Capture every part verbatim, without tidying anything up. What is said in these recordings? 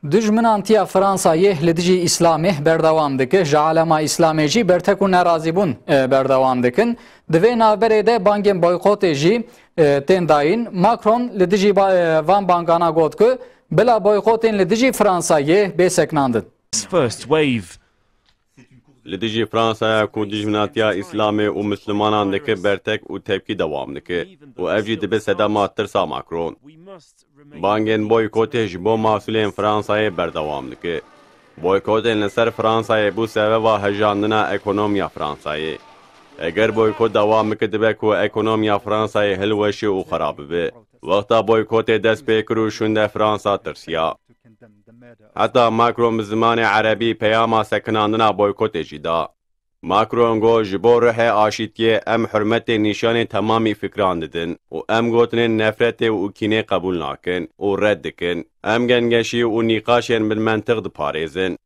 Dijminantiya Fransayê li dijî Îslamê berdewam dike, ji alema Îslamê jî bertek û nerazîbûn, e, berdewam dikin. Di vê navberê de bangên boykotê jî, e, tên dayîn. Macron li dijî ba-, e, van bangana got ku bila boykotên li dijî Fransayê bê sekinandin. First wave. Li dijî Fransaya ku dijminatiya Îslamê û Mislimanan dike bertek û tepkî dewam dike û ev jî dibe sedema tirsa Macron. Bangên boykotê ji bo masûlên Fransayê berdewam dike. Boykotên li ser Fransayê bû sebeba hejandina ekonomiya Fransayê. Eger boykot dewam bike dibe ku ekonomiya Fransayê hilweşe û xirab bibe. Wexta boykotê dest pê kir û şûnde Fransa tirsiya. Heta Macron bi zimanê erebî peyama sekinandina boykotê jî da. Macron got, ji bo ruhê aşîtiyê em hurmetê nîşanê temamî fikran didin û em gotinên nefretê û kînê qebûl nakin û red dikin. Em gengeşî û nîqaşên bilmentiq diparêzin.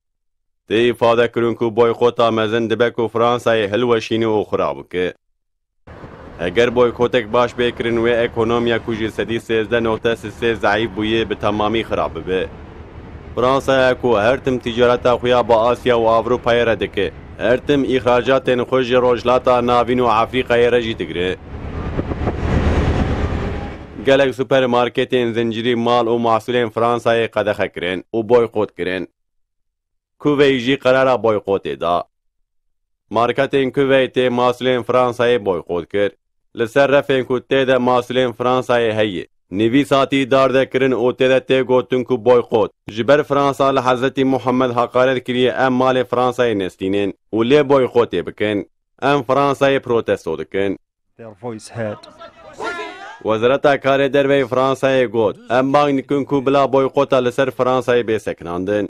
Tê îfade kirin ku boykota mezin dibe ku Fransayê hilweşîne û xira bike. Eger boykotek baş bê kirin, wê ekonomiya ku ji sedî sêzdeh noqte sê zeîf bûye, bi temamî xirab bibe. Fransaya ku her tim ticareta xwe ya bi Asya û Ewropayê re dike, her tim îxracatên xwe ji Rojhilata Navîn û Efrîkayê re jî digire. Gelek supermarketên zincîrî mal û mahsulên Fransayê qedexe kirin û boykot kirin. Kuveyî jî qerara boykotê da. Marketên Kuveytê masûlên Fransayê boykot kir. Li ser refên ku tê de masûlên Fransayê heye, nivîsatî darde kirin û tê de tê gotin ku boykot. Ji ber Fransa li Hezretî Muhammed heqaret kiriye, em malê Fransayê nestînin û lê boykotê bikin. Em Fransayê protesto dikin. Their voice heard. Wezareta Karê Derve yê Fransayê got, em bang dikin ku bila boykota li ser Fransayê bê sekinandin.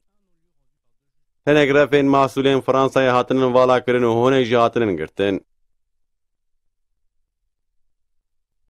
Hinek refên masûlên Fransayê hatinin vala kirin û hinek jî hatinin girtin.